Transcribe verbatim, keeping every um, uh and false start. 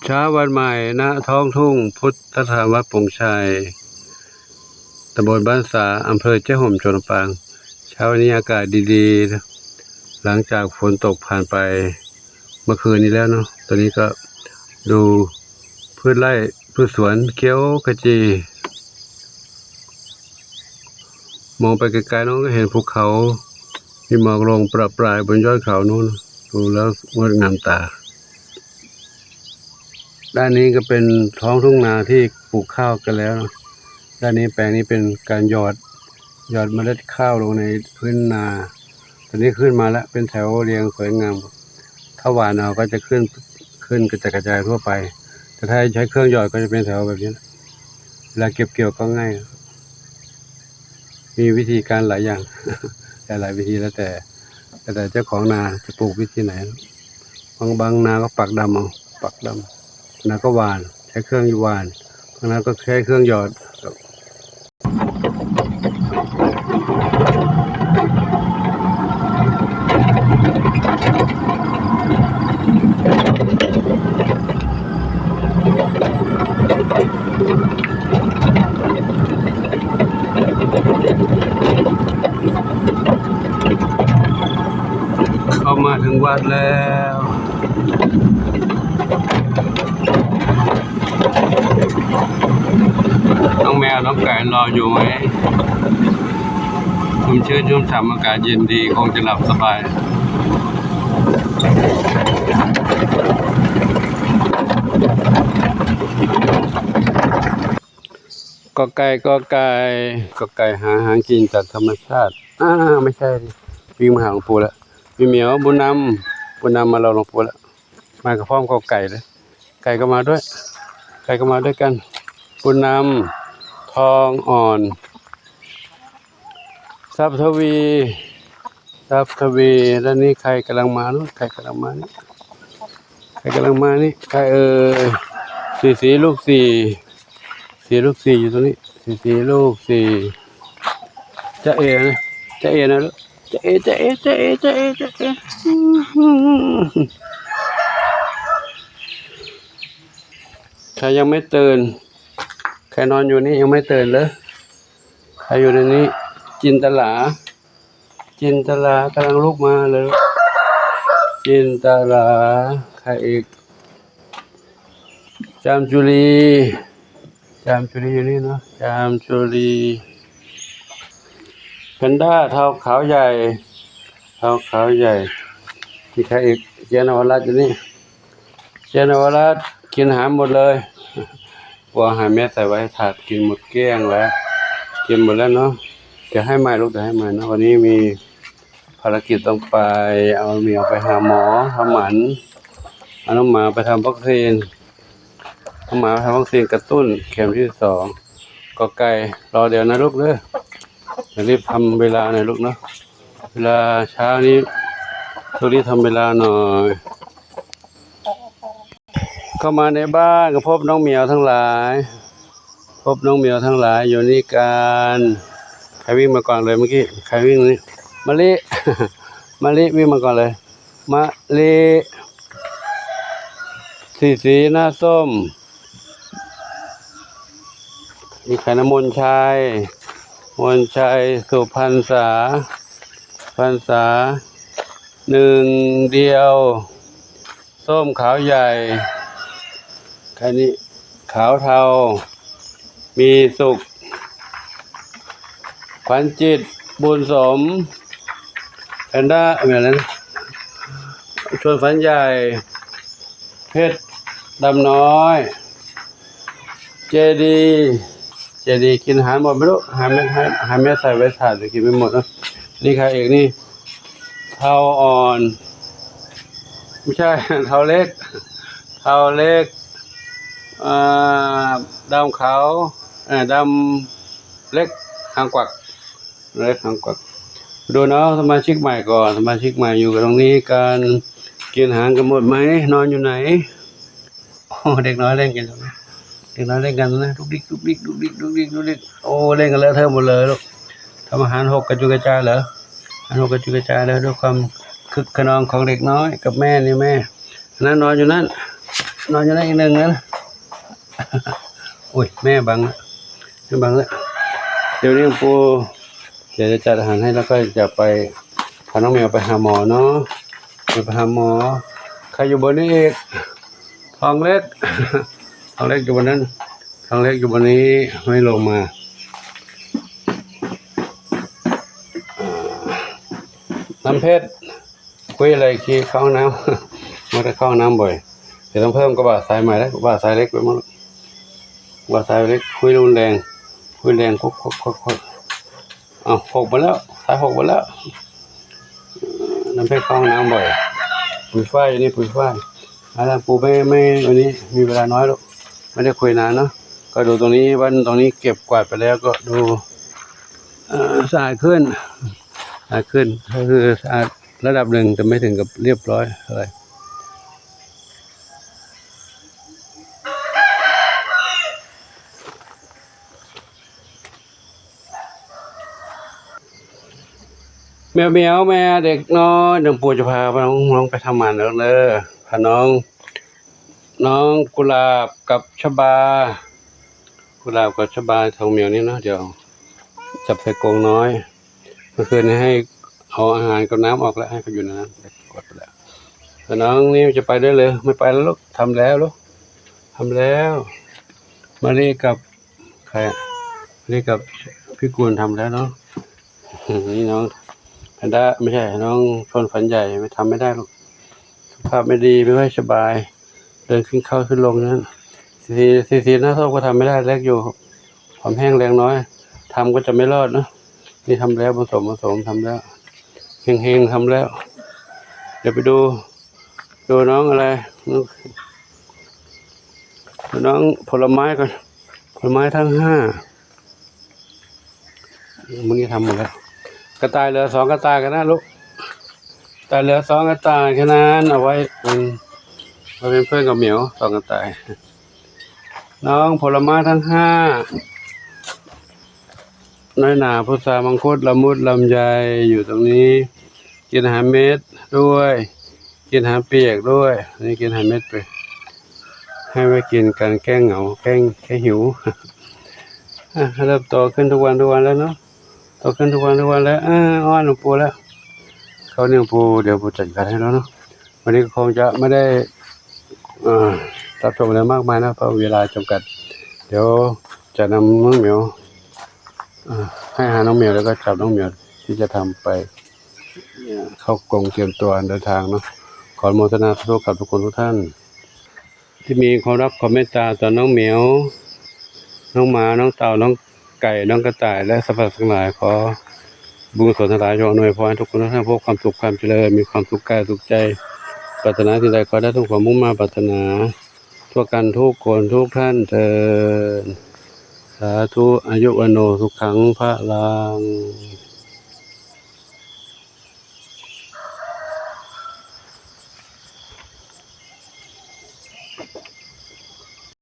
เช้าวันใหม่ ณ ท้องทุ่งพุทธสถานวัดปงชัย ตำบลบ้านสา อำเภอแจ้ห่ม จังหวัดลำปาง เช้าวันนี้อากาศดีๆ หลังจากฝนตกผ่านไปเมื่อคืนนี้แล้วเนาะ ตอนนี้ก็ดูพืชไร่ พืชสวนเขียวขจี มองไปไกลๆ น้องก็เห็นภูเขา มีหมอกลงประปรายบนยอดเขานู่น ดูแล้วงดงามตา ด้านนี้ก็เป็นท้องทุ่งนาที่ปลูกข้าวกันแล้ว ด้านนี้แปลงนี้เป็นการหยอด หยอดเมล็ดข้าวลงในพื้นนา ตอนนี้ขึ้นมาแล้ว เป็นแถวเรียงสวยงาม ถ้าหว่านเอาก็จะขึ้น ขึ้นกระจัดกระจายทั่วไป แต่ถ้าใช้เครื่องหยอดก็จะเป็นแถวแบบนี้ เวลาเก็บเกี่ยวก็ง่าย มีวิธีการหลายอย่าง หลายๆวิธีแล้วแต่ แล้วแต่เจ้าของนาจะปลูกวิธีไหน บาง บางนาก็ปักดำเอา ปักดำ นาก็หว่าน ใช้เครื่องหว่าน บางนาก็ใช้เครื่องหยอดครับ เข้ามาถึงวัดแล้ว น้องแมวน้องไก่รออยู่ไหม? ชุ่มชื้นชุ่มฉ่ำ อากาศเย็นดี คงจะหลับสบาย กอไก่ กอไก่ กอไก่หาอาหารกินจากธรรมชาติ อ่า ไม่ใช่ดิ วิ่งมาหาหลวงปู่แล้ว มีเหมียว บุญนำ บุญนำมารอหลวงปู่แล้ว มากับพร้อมกอไก่เลย ไก่ก็มาด้วย ไก่ก็มาด้วยกัน บุญนำ ทองอ่อน ทรัพย์ทวี ทรัพย์ทวี ด้านนี้ใครกำลังมานู่น ใครกำลังมานี่ ใครกำลังมานี่ ใครเอ่ย สี่สี่ลูกสี่ สี่ลูกสี่อยู่ตรงนี้ สี่สี่ลูกสี่ จะเอนะ จะเอนะลูก จะเอ จะเอ จะเอ จะเอ จะเอ ใครยังไม่ตื่น ใครนอนอยู่นี่ยังไม่ตื่นเลย ใครอยู่ในนี้ จินตลา จินตลากำลังลุกมาเลย จินตลา ใครอีก จามจุลี จามจุลีอยู่นี่เนาะ จามจุลี แพนด้า เทาขาวใหญ่ เทาขาวใหญ่ มีใครอีก เจ๊นวรัตน์อยู่นี่ เจ๊นวรัตน์ กินอาหารหมดเลย พวกอาหารแม่ใส่ไว้ถาดกินหมดเกลี้ยงแล้ว กินหมดแล้วเนาะ เดี๋ยวให้ใหม่ลูก เดี๋ยวให้ใหม่เนาะ วันนี้มีภารกิจต้องไป เอาเหมียวไปหาหมอทำหมัน เอาน้องหมาไปทำวัคซีน น้องหมาไปทำวัคซีนกระตุ้นเข็มที่สอง กอไก่ รอเดี๋ยวนะลูกเด้อ เดี๋ยวรีบทำเวลาหน่อยลูกเนาะ เวลาเช้านี้ ต้องรีบทำเวลาหน่อย เข้ามาในบ้านก็พบน้องเหมียวทั้งหลาย พบน้องเหมียวทั้งหลายอยู่นี่กัน ใครวิ่งมาก่อนเลยเมื่อกี้ ใครวิ่งนี่ มะลิ มะลิวิ่งมาก่อนเลย มะลิ สีสีหน้าส้ม มีใครนะ มนชัย มนชัย สุพรรษา พรรษา หนึ่งเดียว ส้มขาวใหญ่ ใครนี่ ขาวเทา มีสุข ขวัญจิต บุญสม แพนด้า อะไรนะ ชวนฝันใหญ่ เพชรดำน้อย เจดี เจดี กินอาหารหมดไม่รู้ อาหารเม็ด อาหารเม็ดใส่ไว้ถาด เดี๋ยวกินไม่หมดนะ นี่ใครเอกนี่ เทาอ่อน ไม่ใช่ เทาเล็ก เทาเล็ก อ่า ดำขาว เอ่อ ดำเล็ก หางกวัก เล็ก หางกวัก ดูน้องสมาชิกใหม่ก่อน สมาชิกใหม่อยู่กันตรงนี้กัน กินอาหารกันหมดไหม นอนอยู่ไหน โอ้ เด็กน้อยเล่นกันตรงนี้ เด็กน้อยเล่นกันนะ ดุกดิก ดุกดิก ดุกดิก ดุกดิก ดุกดิก โอ้ เล่นกันเลอะเทอะหมดเลยลูก ทำอาหารหกกระจุยกระจายเหรอ อาหารหกกระจุยกระจายแล้ว ด้วยความคึกคะนองของเด็กน้อยกับแม่นี่แม่ นั่นนอนอยู่นั่น นอนอยู่นั่นอีกหนึ่งนะ อุ้ย แม่บังละ แม่บังละ เดี๋ยวนี้ปู่เดี๋ยวจะจัดอาหารให้ แล้วก็จะไปพาน้องแมวไปหาหมอเนาะ เดี๋ยวไปหาหมอ ใครอยู่บนนี้อีก ทองเล็ก ทองเล็กอยู่บนนั้น ทองเล็กอยู่บนนี้ ไม่ลงมา น้ำเพชร คุยอะไร ขี้เข้าห้องน้ำ มันจะเข้าห้องน้ำบ่อย เดี๋ยวต้องเพิ่มกระบะทรายใหม่แล้ว กระบะทรายเล็กไปหมด กระบะทรายเล็ก คุยรุนแรง คุยแรง คุกคุกคุกคุก อ้าว หกไปแล้ว ทรายหกไปแล้ว น้ำเพชรเข้าห้องน้ำบ่อย ปุ๋ยฝ้ายอยู่นี่ ปุ๋ยฝ้าย อาจารย์ปูไม่ ไม่ วันนี้มีเวลาน้อยลูก ไม่ได้คุยนานเนาะ ก็ดูตรงนี้ วันตรงนี้เก็บกวาดไปแล้วก็ดู เอ่อ สะอาดขึ้น สะอาดขึ้น ก็คือสะอาดระดับหนึ่ง แต่ไม่ถึงกับเรียบร้อยอะไร แมวเหมียว แม่เด็กน้อย หลวงปู่จะพาน้อง น้องไปทำหมันแล้วเด้อ พาน้อง น้องกุหลาบกับชบา กุหลาบกับชบา ทองเหมียวนี่เนาะ เดี๋ยวจับใส่กรงน้อย เมื่อคืนนี้ให้เอาอาหารกับน้ำออกแล้ว ให้เขาอยู่ในนั้น กดไปแล้ว แต่น้องนี่จะไปได้เลย ไม่ไปแล้วลูก ทำแล้วลูก ทำแล้ว มารีกับใครอะ มารีกับพี่กูลทำแล้วเนาะ นี่น้องแพนด้า ไม่ใช่ น้องชนฝันใหญ่ ไม่ทำไม่ได้ลูก สุขภาพไม่ดี ไม่ค่อยสบาย เดินขึ้นเข้าขึ้นลงนั้น ซีซี ซีซีหน้าศพก็ทำไม่ได้ เล็กอยู่ ความแห้งแรงน้อย ทำก็จะไม่รอดเนาะ นี่ทำแล้ว ผสม ผสม ทำแล้ว เฮงๆ ทำแล้ว เดี๋ยวไปดู ดูน้องอะไร น้อง ดูน้องผลไม้ก่อน ผลไม้ทั้งห้า มื้อนี้ทำหมดแล้ว กระต่ายเหลือสองกระต่ายกันนะลูก กระต่ายเหลือสองกระต่ายแค่นั้น เอาไว้เป็น เอาเป็นเพื่อนกับเหมียว สองกระต่าย น้องผลไม้ทั้งห้า น้อยหนา พุทรา มังคุด ละมุด ลำไย อยู่ตรงนี้ กินอาหารเม็ดด้วย กินอาหารเปียกด้วย นี่กินอาหารเม็ดไป ให้ไว้กินกันแก้เหงา แก้ แก้หิว อ่ะ เริ่มโตขึ้นทุกวันทุกวันแล้วเนาะ โตขึ้นทุกวันทุกวันแล้ว อ่า อ้อนหลวงปู่แล้ว เขาเนี่ยปู่ เดี๋ยวปู่จัดการให้แล้วเนาะ วันนี้ก็คงจะไม่ได้ อ่า รับชมอะไรมากมายนะ เพราะเวลาจำกัด เดี๋ยวจะนำน้องเหมียว อ่า ให้อาหารน้องเหมียว แล้วก็จับน้องเหมียวที่จะทำไป เข้ากรงเตรียมตัวเดินทางเนาะ ขออนุโมทนาสาธุกับทุกคนทุกท่าน ที่มีความรักความเมตตาต่อน้องเหมียว น้องหมา น้องเต่า น้องไก่ น้องกระต่าย และสัตว์ทั้งหลาย ขอบุญกุศลทั้งหลายจงอำนวยพรให้ทุกคนทุกท่านพบความสุขความเจริญ มีความสุขกายสุขใจ ปรารถนาสิ่งใดขอได้สมความมุ่งมา่ปรารถนา ทั่วกันทุกคนทุกท่านเทอญ สาธุ อายุวัณโณ สุขัง พลัง